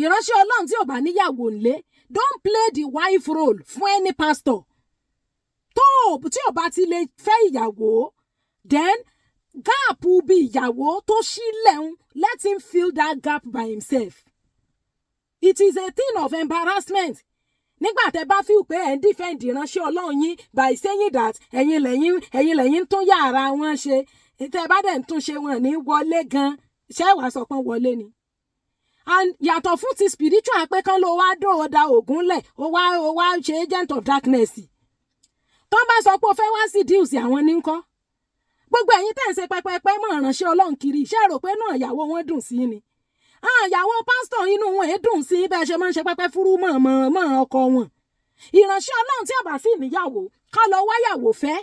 Ìránṣẹ́ Ọlọ́run tí ò bá níyàwó ńlé, don't play the wife role fún any pastor. Tó tí ò bá ti lè fẹ́ ìyàwó, then gap bí ìyàwó tó sílẹ̀ ń, let him fill that gap by himself. It is a thing of embarrassment nígbà tẹ́ bá feel pé ẹ̀ ń defend ìránṣẹ́ Ọlọ́run yín by saying that ẹ̀yin lẹ́yìn ń tún yàrá wọn ṣe. Tẹ́ bá dẹ̀ ń tún ṣe, wọn ní wọlé gan. Ṣé wàá sọ pé wọlé ni? And yàtọ̀ fún ti spiritual, pé kán ló wá dòó da ògùn lẹ̀, ó wá ṣe agent of darkness. Tó bá sọ pé ó fẹ́ wá sí deals àwọn ní ńkọ́? Gbogbo ẹ̀yin tẹ̀ ń ṣe pẹpẹpẹ mọ́ ìránṣẹ́ Ọlọ́run kiri, iṣẹ́ rò pé náà ìyàwó wọn dùn sí ni? Ìyàwó pásítọ̀, inú wọn èé dùn sí bẹ́ẹ̀ ṣe máa ń ṣe pẹpẹ fúrú mọ́ mọ́ mọ́ ọkọ wọn. Ìránṣẹ́ Ọlọ́run tí ó bá sì níyàwó, ká lọ wáyàwó fẹ́.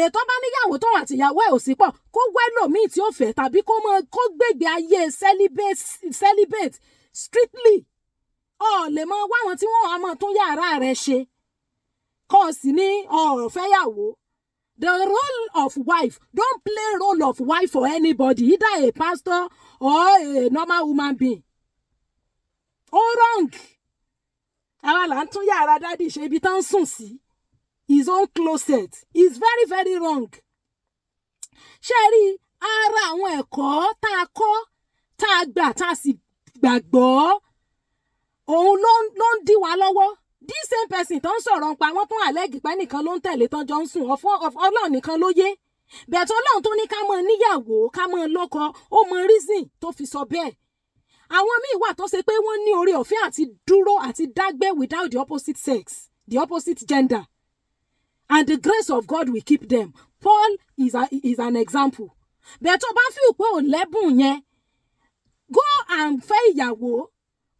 Ètò bá níyàwó tó àtìyàwó ẹ̀ ò sí pọ̀, kó wẹ́lòmíì tí ó fẹ́, tàbí kó mọ kó gbègbè ayé celibate, celibate strictly. Ọ lè mọ wá wọn tí wọ́n á mọ tún yàrá rẹ̀ ṣe, kọ́ ọ sì ní ọ̀rọ̀ fẹ́yàwó. The role of wife, don't play role of wife for anybody, either a pastor or a normal human being. Ó wrong. Àwa là ń tún yàrá daddy ṣe, ibi tán ń sùn sí, his own closet, is very, very wrong. Ṣé rí ara àwọn ẹ̀kọ́ tá a kọ́, tá a gbà, tá a sì gbàgbọ́, òun ló ń dí wa lọ́wọ́. This same person tó ń sọ̀rọ̀ ń pa wọ́n tún àlẹ́gì pẹ́ nìkan ló ń tẹ̀lé tán jọ ń sùn. Ọ̀fọ̀ Ọlọ́run nìkan ló yé bẹ̀tẹ̀. Ọlọ́run tó ní ká mọ níyàwó, ká mọ lọ́kọ, ó mọ reason tó fi sọ bẹ́ẹ̀. Àwọn míì wà tó ṣe pé wọ́n ní oore ọ̀fẹ́ àti dúró àti dágbé without the opposite sex, the opposite gender, and the grace of God will keep them. Paul is an example. Bẹ́ẹ̀ tó bá fi pé ò lẹ́bùn yẹn, go and fẹ́ ìyàwó.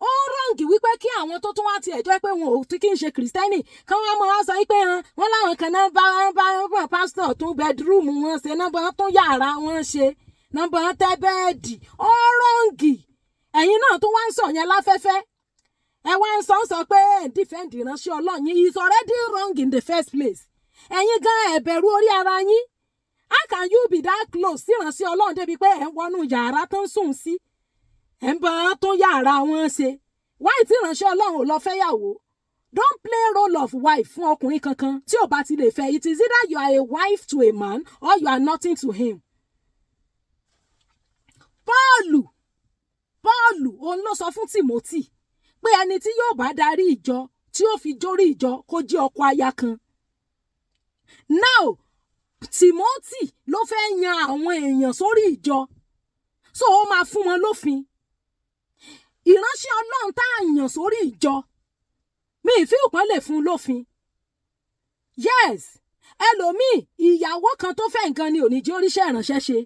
Ó wrong wípé kí àwọn tó tún wá tiẹ̀ jẹ́ pé wọn ò tí kí ń ṣe Kìrìsìtẹ́nì kí wọ́n máa wá sọ wípé wọ́n láwọn kan náà bá pásítọ̀ tún bedroom wọn ṣe, náà bá tún yàrá wọn ṣe, náà bá tẹ́ bed. Ó wrong. Ẹ̀yin náà tún wá ń sọ yẹn láfẹ́fẹ́, ẹ wá ń sọ pé ẹ̀ ń defend ìránṣẹ́ Ọlọ́run yín. Is already wrong in the first place. Ẹ̀yin gan ẹ bẹ̀rù orí ara yín. How can you be that close sí ìránṣẹ́ Ọlọ́run débi pé ẹ̀ ń wọnú yàrá tó ń sùn sí, ẹ̀ ń bá tún yàrá wọn ṣe? Wáyé tí ìránṣẹ́ Ọlọ́run ò lọ fẹ́yàwó? Don't play role of wife fún ọkùnrin kankan tí ò bá ti lè fẹ́. It is either you are a wife to a man or you are nothing to him. Pọ́ọ̀lù òun ló sọ fún Timothy pé ẹni tí yóò bá darí ìjọ, tí ó fi jórí ìjọ, kó jẹ́ ọkọ aya kan. Now, Timothy ló fẹ́ yan àwọn èèyàn sórí ìjọ, so ó máa fún wọn lófin. Ìránṣẹ́ Ọlọ́run tá a yàn sórí ìjọ, mi ìfí òpọ́n lè fún un lófin. Yes, ẹlòmíì, ìyàwó kan tó fẹ́ nǹkan ni ò ní jẹ́ oríṣẹ́ ìránṣẹ́ ṣe.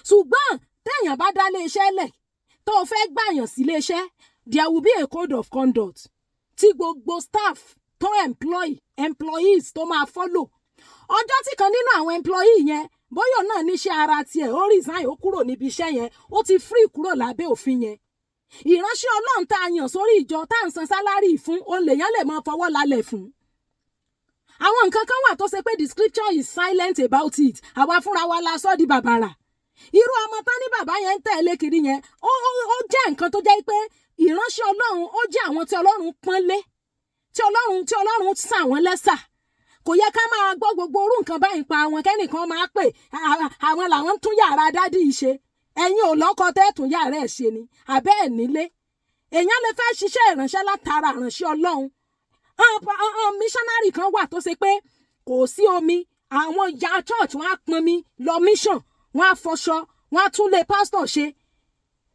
Ṣùgbọ́n téèyàn bá dá iléeṣẹ́ lẹ̀, tó o fẹ́ gbàyàn sí iléeṣẹ́, there will be a code of conduct tí gbogbo staff tó employ, employees tó máa follow. Ọjọ́ tí kan nínú àwọn employee yẹn, bóyá náà níṣẹ́ ara tiẹ̀, ó resign, ó kúrò níbi iṣẹ́ yẹn, ó ti free kúrò lábẹ́ òfin yẹn. Ìránṣẹ́ Ọlọ́run tá a yàn sórí ìjọ, tá à ń san salary fún, òun lèèyàn lè máa fọwọ́ lálẹ̀ fún. Àwọn nǹkan kan wà tó ṣe pé the scripture is silent about it. Àwa fúnra wa la sọ di bàbàrà. Irú ọmọ tán ní bàbá yẹn ń tẹ̀lé kiri yẹn, ó jẹ́ nǹkan tó jẹ́ pé ìránṣẹ́ Ọlọ́run, ó jẹ́ àwọn tí Ọlọ́run pọ́nlé, tí Ọlọ́run sà wọ́n lẹ́sà. Kò yẹ ká máa gbọ́ gbogbo orú nǹkan báyìí pa àwọn kẹ́nìkan máa pè àwọn làwọn ń tún yàrá daddy ṣe. Ẹ̀yin ò lọ́kọ tẹ́ẹ̀tún yàrá ẹ̀ ṣe ni, àbẹ́ ẹ̀ nílé? Èèyàn lè fẹ́ ṣiṣẹ́ ìránṣẹ́ látara ìránṣẹ́ Ọlọ́run. Missionary kan wà tó ṣe pé kò sí omi, àwọn ìyá church wọn á pọnmi lọ mission, wọn á fọṣọ, wọn á tún lé pastor ṣe,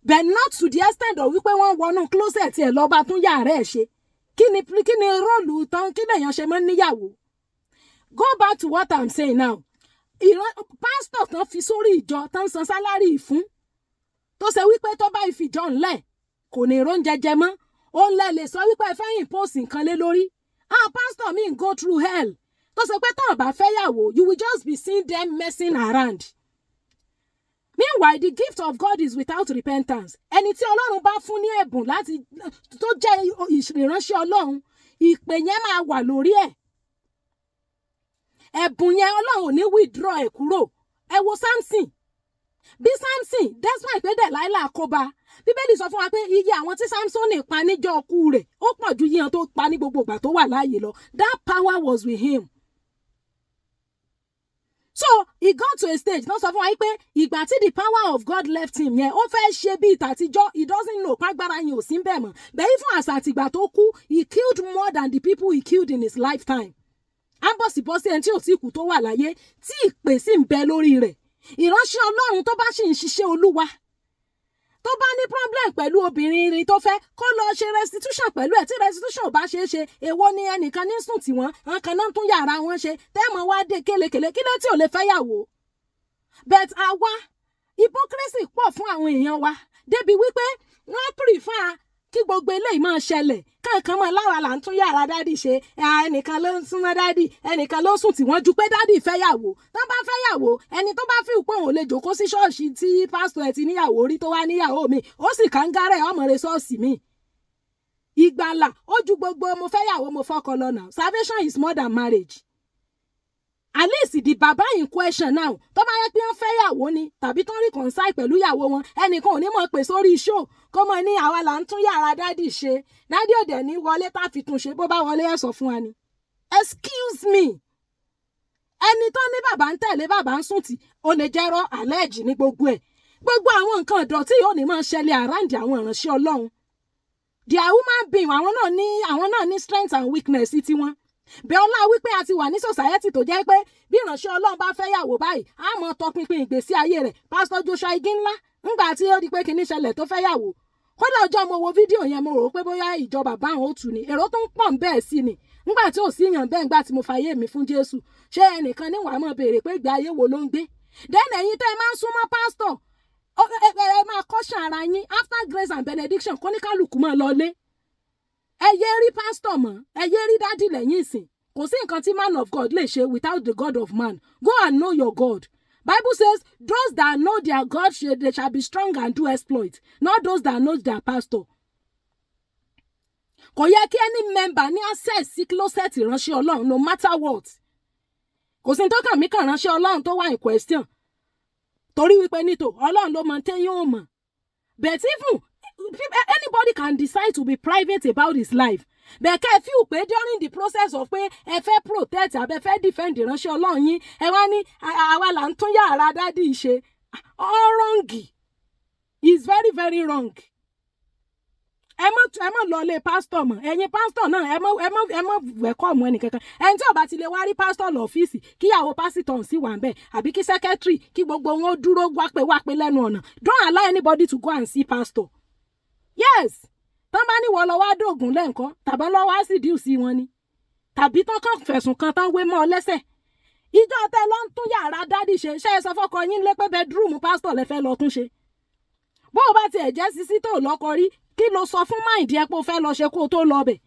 but not to the extent of wípé wọ́n wọnú closet ẹ̀ lọ́ba tún yàrá ẹ̀ ṣe. Kí ni role tán? Kí lèèyàn ṣe mọ́ níyàwó? Go back to what I'm saying now. Ìran pásítọ̀ tán fi sórí ìjọ, tán san salary fún, tó ṣe wípé tó bá ìfìjọ ńlẹ̀, kò ní róúnjẹ jẹ mọ́, òun lẹ lè sọ wípé ẹ fẹ́ impose nǹkan lé lórí. Ah, pastor mi go through hell, tó ṣe pé tán bá fẹ́yàwó, you will just be seeing them messing around. Meanwhile, the gift of God is without repentance. Ẹni tí Ọlọ́run bá fún ní ẹ̀bùn láti tó jẹ́ ìránṣẹ́ Ọlọ́run, ìpè yẹn máa wà lórí ẹ̀. Ẹ̀bùn yẹn, Ọlọ́run ò ní withdraw ẹ̀ kúrò. Ẹ wo Samson. Bí Samson, despite pé Delilah kó bá, Bíbélì sọ fún wa pé iye àwọn tí Samson pa níjọ́ ọkú rẹ̀, ó pọ̀ ju yíyan tó pa ní gbogbo ìgbà tó wà láàyè lọ. That power was with him. So he got to a stage náà, sọ fún wa pé ìgbà tí the power of God left him yẹn, ó fẹ́ ṣe bíi tàtijọ́. He doesn't know pàgbára yẹn ò sí bẹ́ẹ̀ mọ́ bẹ́ẹ̀. Fún àṣà àtìgbà tó kú, he killed more than the people he killed in his lifetime. Ambọ̀sibọ́sí ẹni tí ò tí kú tó wà láyé tí ìpè sì ń bẹ lórí rẹ̀. Ìránṣẹ́ Ọlọ́run tó bá sì ń ṣiṣẹ́ Olúwa, tó bá ní problem pẹ̀lú obìnrin rin tó fẹ́, kó lọ ṣe restitution pẹ̀lú ẹ̀. Tí restitution ò bá ṣeé ṣe, èwo ni ẹnìkan ní sùn tí wọ́n àwọn kan náà tún yàrá wọn ṣe tẹ́ẹ̀mọ́ wá dé kélekèlé? Kí ló tí ò lè fẹ́ yàwó? But àwa, hypocrisy pọ̀ fún àwọn èèyàn wa débi wípé wọ́n prefer kí gbogbo eléyìí máa ṣẹlẹ̀, kankan mọ́ láwa là ń tún yàrá daddy ṣe, ẹnìkan ló ń súnmọ́ daddy, ẹnìkan ló sùn tí wọ́n ju pé daddy fẹ́yàwó. Tán bá fẹ́yàwó, ẹni tó bá fi pé òun ò lè jókòó sí ṣọ́ọ̀ṣì tí pásítọ̀ ẹ̀ ti níyàwó rí, tó wá níyàwó mi, ó sì kàńgárẹ̀ ọmọ rẹ̀ ṣọ́ọ̀ṣì mi. Ìgbàlà ó ju gbogbo mo fẹ́yàwó, mo fọ́kọ lọ now. Salvation is more than marriage. At least the baba in question now, tó bá yẹ pé wọ́n fẹ́yàwó ni tàbí tó ń reconcile pẹ̀lú ìyàwó wọn, ẹnìkan ò ní mọ̀ pé sórí show kó mọ̀ ní àwa là ń tún yàrá daddy ṣe. Daddy ò dẹ̀ ní wọlé tá fi tún ṣe. Bó bá wọlé, ẹ̀ sọ fún wa ni. Excuse me, ẹni tó ní bàbá ń tẹ̀lé, bàbá ń sùn tì, ó lè jẹ́rọ́ àlẹ́ẹ̀jì ní gbogbo ẹ̀. Gbogbo àwọn nǹkan ìdọ̀tí yóò ní máa ṣẹlẹ̀ around àwọn ìránṣẹ́ Ọlọ́run. They are human being. Àwọn náà ní strength and weakness tiwọn. Bẹ́ẹ̀ ọlá wípé a ti wà ní society tó jẹ́ pé bí ìránṣẹ́ Ọlọ́run bá fẹ́ yàwó báyìí, á mọ̀ tọpinpin ìgbésí ayé rẹ̀. Pásítọ̀ Joshua Iginla, ńgbà tí ó di pé kinní ṣẹlẹ̀ tó fẹ́ yàwó, kódà ọjọ́ mo wo fídíò yẹn, mo rò ó pé bóyá ìjọba bá àwọn ó tù ní èrò tó ń pọ̀ ń bẹ́ẹ̀ sí ni. Ńgbà tí ò sí yàn bẹ́ẹ̀, ńgbà tí mo fàyè mi fún Jésù, ṣé ẹnìkan ní wàá mọ̀ béèrè pé ìgbé ayé wo ló ń gbé? Then ẹ̀yin tẹ́ ẹ máa ń súnmọ́ pásítọ̀, ẹ máa caution ara yín. After grace and benediction, kóníkálùkù máa lọ lé. Ẹ yé rí pásítọ̀ mọ́, ẹ yé rí daddy lẹ́yìn ìsìn. Kò sí nǹkan tí man of God lè ṣe without the God of man. Go and know your God. Bible says those that know their God, they shall be strong and do exploit, not those that know their pastor. Kò yẹ kí any member ní access sí closet ìránṣẹ́ Ọlọ́run, no matter what. Kò sí ní tó kàn mí kàn ránṣẹ́ Ọlọ́run tó wà in question, torí wípé nítò Ọlọ́run ló mọ téyàn ò mọ̀. But even anybody can decide to be private about his life, bẹ́ẹ̀ kẹ́ ẹ feel pé during the process of pé ẹ fẹ́ protect àbẹ fẹ́ defend ìránṣẹ́ Ọlọ́run yín, ẹ wá ní àwa là ń tún yàrá daddy ṣe, all wrong, is very very wrong. Ẹ mọ̀ lọ lé pásítọ̀ mọ̀. Ẹ̀yin pásítọ̀ náà, ẹ mọ̀ welcome ẹnì kankan. Ẹni tí ó bá ti lè wá rí pásítọ̀ lọ́fíìsì, kíyàwó pásítọ̀ sì wà ń bẹ̀ àbí kí secretary, kí gbogbo wọn dúró wápé wápé lẹ́nu ọ̀nà. Don't allow anybody to go and see pastor. Yes, tán bá ní wọ́n lọ wá dògùn lẹ́ǹkan, tàbí lọ́ wá sì díù sí wọn ni, tàbí tán kàn fẹ̀sùn kan tán wé mọ́ ọ lẹ́sẹ̀, ìjọ tẹ lọ ń tún yàrá daddy ṣe, ṣe é sọ fọ́kọ yín lé pé bedroom pásítọ̀ lẹ fẹ́ lọ tún ṣe? Bó o bá tiẹ̀ jẹ́ sisi tó lọ́kọ rí, kí ló sọ fún mind ẹ pé o fẹ́ lọ ṣe kó o tó lọ bẹ̀?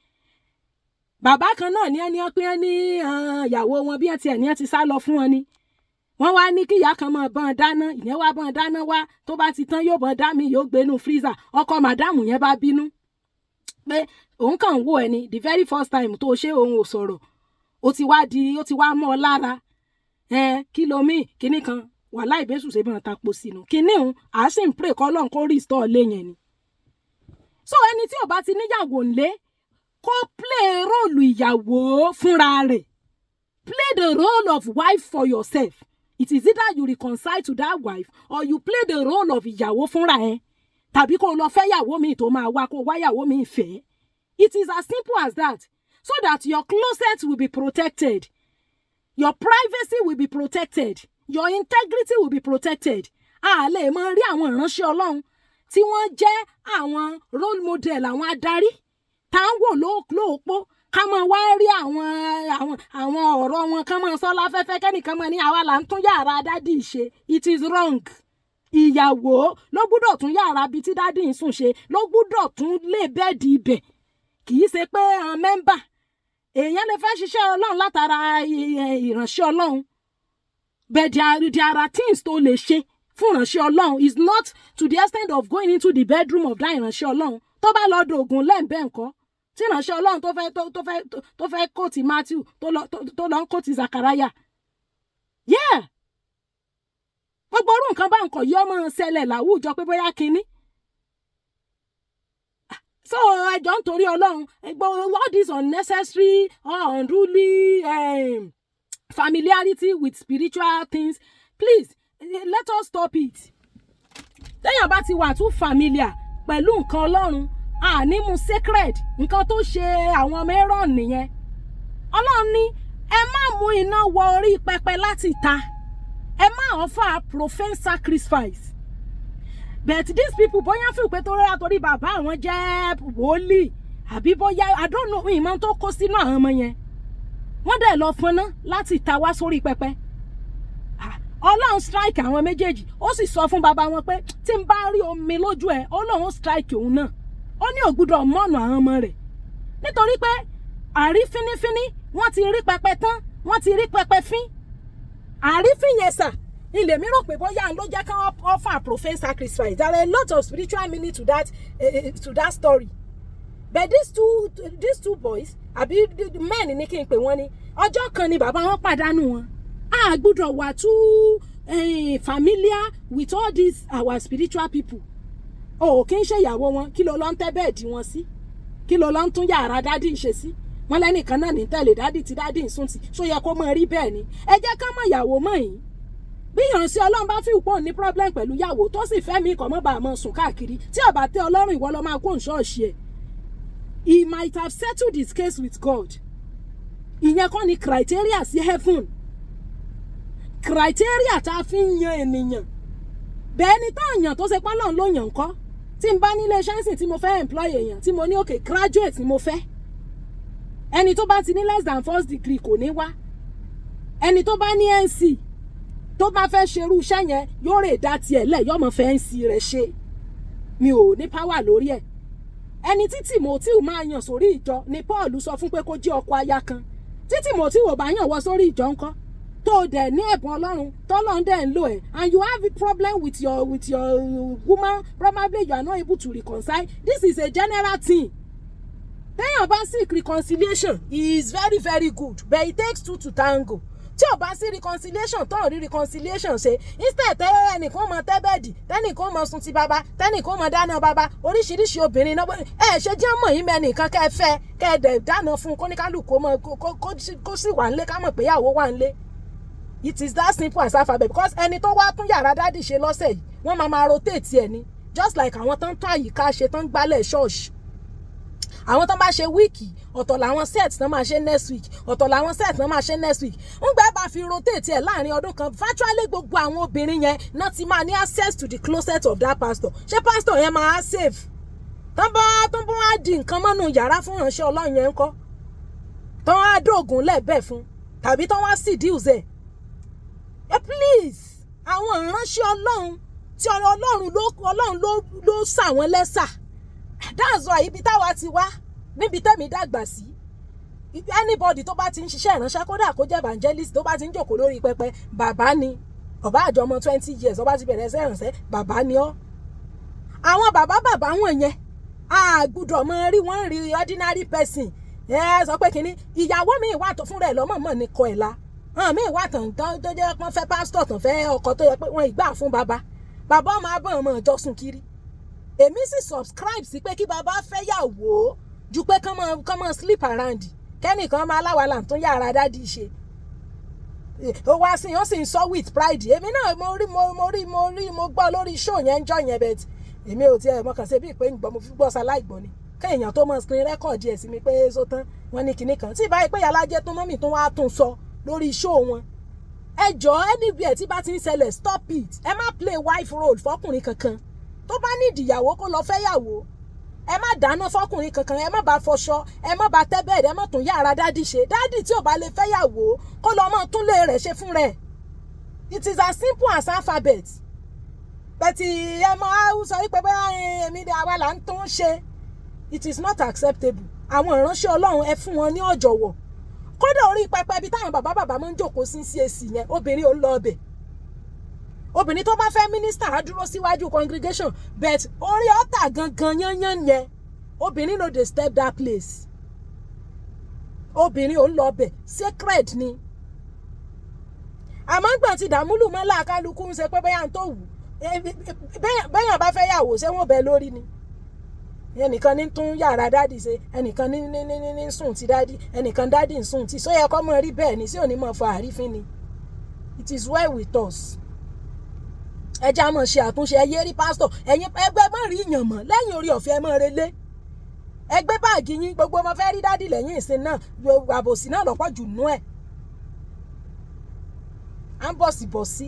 Bàbá kan náà ní ẹni pé ní ìyàwó wọn bí ẹ tiẹ̀ ní ẹ ti sá lọ fún wọn ni, wọ́n wá ní kíyà kan máa bọ́n dáná. Ìyẹn wá bọ́n dáná wá, tó bá ti tán, yóò bọ́n dá mi, yóò gbénú freezer. Ọkọ madam yẹn bá bínú pé òun kàn ń wò ẹni the very first time tó ṣe, òun ò sọ̀rọ̀, ó ti wá di, ó ti wá mọ́ ọ lára. Kí ló mí kíní kan wàhálà ìbésù ṣe bí wọn ta po sínú kíní òun, à sì ń pray kọ́lọ́n kó restore lé yẹn ni. So ẹni tí ò bá ti níyàwó ńlé, kó play role ìyàwó fúnra rẹ̀. Play the role of wife for yourself. It is either you reconcile to that wife or you play the role of ìyàwó fúnra ẹ, tàbí kó o lọ fẹ́ yàwó mi tó máa wá, kó o wáyàwó mi fẹ́. It is as simple as that, so that your closet will be protected, your privacy will be protected, your integrity will be protected. A lè máa rí àwọn ìránṣẹ́ Ọlọ́run tí wọ́n jẹ́ àwọn role model, àwọn adarí tá ń wò lóòpó, ká máa wá rí àwọn ọ̀rọ̀ wọn, ká máa sọ láfẹ́fẹ́, kẹ́nìkan máa ní àwa là ń tún yàrá daddy ṣe. It is wrong. Ìyàwó ló gbúdọ̀ tún yàrá bíi tí daddy ń sùn ṣe, ló gbúdọ̀ tún lé bed ibẹ̀, kì í ṣe pé member. Èèyàn lè fẹ́ ṣiṣẹ́ Ọlọ́run látara ìránṣẹ́ Ọlọ́run, but there are things tó lè ṣe fún ìránṣẹ́ Ọlọ́run is not to the extent of going into the bedroom of that ìránṣẹ́ Ọlọ́run. Tó bá lọ dògùn lẹ́ǹbẹ̀ ńkọ́? Tí ìránṣẹ́ Ọlọ́run tó fẹ́ quote Matthew, tó lọ ń quote Zachariah, yeah. Gbogbo orú nǹkan bá nǹkan yọ ọmọ ṣẹlẹ̀ láwùjọ pé bóyá kinní. So ẹ jọ̀ọ́, nítorí Ọlọ́run, gbogbo all this unnecessary or unruly familiarity with spiritual things, please let us stop it. Téèyàn bá ti wà too familiar pẹ̀lú nǹkan Ọlọ́run, àní mu sacred. Nǹkan tó ṣe àwọn ọmọ Aaron nìyẹn. Ọlọ́run ní ẹ má mú iná wọ orí pẹpẹ láti ta, ẹ má offer profane sacrifice. But these people, bóyá fi pé tó rẹ́ra torí bàbá àwọn jẹ́ wòlíì, àbí bóyá, I don't know, ìmọ̀ tó kó sínú àwọn ọmọ yẹn, wọ́n dẹ̀ lọ fọnná láti ta wá sórí pẹpẹ. Ọlọ́run strike àwọn méjèèjì. Ó sì sọ fún bàbá wọn pé tí n bá rí omi lójú ẹ̀, Ọlọ́run strike òun náà. Ó ní ògbúdọ̀ mọ́ọ̀nù àwọn ọmọ rẹ̀, nítorí pé àrí fínífíní, wọ́n ti rí pẹpẹ tán, wọ́n ti rí pẹpẹ fín. Àrífín yẹn sà ilé mi rò pé bóyá ló jẹ́ kí wọ́n offer profane sacrifice. There are a lot of spiritual meaning to that story. But these two boys, àbí men ní kí n pè wọ́n ní, ọjọ́ kan ni bàbá wọn pàdánù wọn. A gbọ́dọ̀ wà too familiar with all these our spiritual people. O kì í ṣe ìyàwó wọn. Kí ló lọ ń tẹ́ bed wọn sí? Kí ló lọ ń tún yàrá daddy ṣe sí? Wọn lẹ́nìkan náà ní tẹ̀lé daddy tí daddy ń sùn tì. Ṣó yẹ kó mọ rí bẹ́ẹ̀ ni? Ẹ jẹ́ ká mọ̀ ìyàwó mọ̀ yìí. Bí ìránṣẹ́ Ọlọ́run bá fi pọ̀ ní problem pẹ̀lú ìyàwó, tó sì fẹ́ mi kọ̀ mọ́ bá a mọ̀ sùn káàkiri, tí ó bá tẹ́ Ọlọ́run, ìwọ lọ máa kó ṣọ́ọ̀ṣì ẹ̀. He might have settled his case with God. Ìyẹn kọ́ ni criteria sí heaven. Criteria tá a fi ń yan ènìyàn bẹ́ẹ̀ ni tá a yàn tó ṣe pálọ̀ ló yàn kọ́. Tí n bá nílé iṣẹ́ ń sìn, tí mo fẹ́ employ èèyàn, tí mo ní okay, graduate ni mo fẹ́, ẹni tó bá ti ní less than first degree kò ní wá. Ẹni tó bá ní NCE, tó bá fẹ́ ṣerú iṣẹ́ yẹn, yóò rè dá tiẹ̀ lẹ̀, yóò mọ̀ fẹ́ NCE rẹ̀ ṣe. Mi ò ní power lórí ẹ̀. Ẹni tí Timothy máa yàn sórí ìjọ ni Paul sọ fún pé kó jẹ́ ọkọ aya kan. Tí Timothy ò bá yàn wọ sórí ìjọ ńkọ́? Tó o dẹ̀ ní ẹ̀bùn Ọlọ́run, tọ́lọ́run dẹ̀ ń lò ẹ̀, and you have a problem with your woman, probably you are not able to reconcile. This is a general thing. Téèyàn bá seek reconciliation is very very good, but it takes two to tango. Tí ò bá sí reconciliation, tó ń rí reconciliation ṣe, instead tẹ́ ẹnìkan mọ tẹ́ bed, tẹ́nìkan mọ sun ti bàbá, tẹ́nìkan mọ dáná bàbá, oríṣiríṣi obìnrin náà, ẹ ṣe jẹ́ mọ̀ yín mẹ́nìkan kẹ́ ẹ fẹ́, kẹ́ ẹ dẹ̀ dáná fún kóníkálùkù kó sì wà nílé, ká mọ̀ pé ìyàwó wà nílé. It is that simple as alphabet, because ẹni tó wá tún yàrá daddy ṣe lọ́sẹ̀ yìí, wọ́n máa máa rotate ẹ̀ ni, just like àwọn tó ń tún àyíká ṣe, tó ń gbálẹ̀ ṣọ́ọ̀ṣì. Àwọn tó bá ṣe week, ọ̀tọ̀ làwọn set tó máa ṣe next week, ọ̀tọ̀ làwọn set tó máa ṣe next week. Ńgbà bá fi rotate ẹ̀ láàrin ọdún kan, virtually gbogbo àwọn obìnrin yẹn náà ti máa ní access to the closet of that pastor. Ṣé pastor yẹn máa save? Tán bá wá di nǹkan mọ́nú yàrá fún ìránṣẹ́ Ọlọ́run yẹn ńkọ́? Tán wá dóògùn lẹ́ẹ̀bẹ̀ fún, tàbí tán wá seduce ẹ̀? Ẹ please, àwọn ìránṣẹ́ Ọlọ́run tí Ọlọ́run ló sà wọ́n lẹ́sà. That's why ibi táwa ti wá, níbi tẹ́mi dàgbà sí, anybody tó bá ti ń ṣiṣẹ́ ìránṣẹ́, kódà kó jẹ́ evangelist, tó bá ti ń jòkó lórí pẹpẹ, bàbá ni. Ọba àjọ ọmọ 20 years, ọba ti bẹ̀rẹ̀ ẹsẹ̀ ìránṣẹ́, bàbá ni ọ́. Àwọn bàbá bàbá wọn yẹn, a gbọ́dọ̀ mọ rí wọ́n rí ordinary person. Ẹ sọ pé kínní ìyàwó mi wà tó fúnra ẹ̀ lọ́mọ̀mọ́ ní kọ ẹ̀ la hàn mí wà tàn tán, tó jẹ́ pọ́n fẹ́ pásítọ̀ tàn, fẹ́ ọkọ tó yẹ pé wọ́n ìgbà fún bàbá bàbá ọmọ abọ́ ọmọ ìjọsùn kiri. Èmi sì subscribe sí pé kí bàbá fẹ́ yàwó ju pé kán mọ́ sleep around, kẹ́nìkan máa láwàlà tó yàrá daddy ṣe. Ó wá sí, ó sì ń sọ with pride. Èmi náà mo rí mo rí mo rí mo gbọ́ lórí show yẹn ń jọ yẹn, but èmi ò tiẹ̀ mọ̀ kàn ṣe bíi pé ń gbọ́, mo fi gbọ́ ṣaláì gbọ́ ni. Kéèyàn tó mọ̀ screen record ẹ̀ sí mi pé só tán, wọ́n ní kinní kan tí ìbáyìí pé yàlájẹ́ tó mọ́mì tó wá tún sọ lórí show wọn. Ẹ jọ, anywhere tí bá ti ń ṣẹlẹ̀, stop it. Ẹ má play wife role fọkùnrin kankan. Tó bá ní ìdìyàwó, kó lọ fẹ́yàwó. Ẹ má dáná fọkùnrin kankan, ẹ má bá fọṣọ, ẹ má bá tẹ́ bed, ẹ má tún yàrá daddy ṣe. Daddy tí ò bá lè fẹ́yàwó, kó lọ mọ́ túnlé rẹ̀ ṣe fún rẹ̀. It is as simple as alphabet. But ẹ mọ sọ wípé bóyá èmi ni àwa là ń tún ṣe. It is not acceptable. Àwọn ìránṣẹ́ Ọlọ́run, ẹ fún wọn ní ọ̀jọ̀wọ̀. Kódà orí pẹpẹ ibi táwọn bàbá bàbá máa ń jókòó sí CAC yẹn, obìnrin ò ń lọ ọbẹ̀. Obìnrin tó bá fẹ́ minister á dúró síwájú congregation, but orí altar gangan yányán yẹn, obìnrin no dey step that place. Obìnrin ò ń lọ ọbẹ̀, sacred ni. Àmọ́ gbọ̀n ti dàmúlù mọ́ làákàlùkù ń ṣe pé bẹ́yà ń tó wù bẹ́yàn bá fẹ́ yàwó, ṣé wọ́n bẹ lórí ni? Ẹnìkan ní tún yàrá daddy ṣe, ẹnìkan ní sùn ti daddy, ẹnìkan daddy ń sùn tí sóyẹ kọ́ mọ́ rí bẹ́ẹ̀ ni? Sí òní mọ́ fa àrífín ni? It is well with us. Ẹ já mọ̀ ṣe àtúnṣe. Ẹ yé rí pásítọ̀, ẹ̀yin ẹgbẹ́ mọ̀ rí yàn mọ̀ lẹ́yìn orí ọ̀fẹ́, ẹ mọ̀ relé, ẹgbẹ́ báàgì yín. Gbogbo ọmọ fẹ́ rí daddy lẹ́yìn ìsìn náà, àbòsí náà lọ́pọ̀ jù nú ẹ̀. À ń bọ̀sibọ̀sí.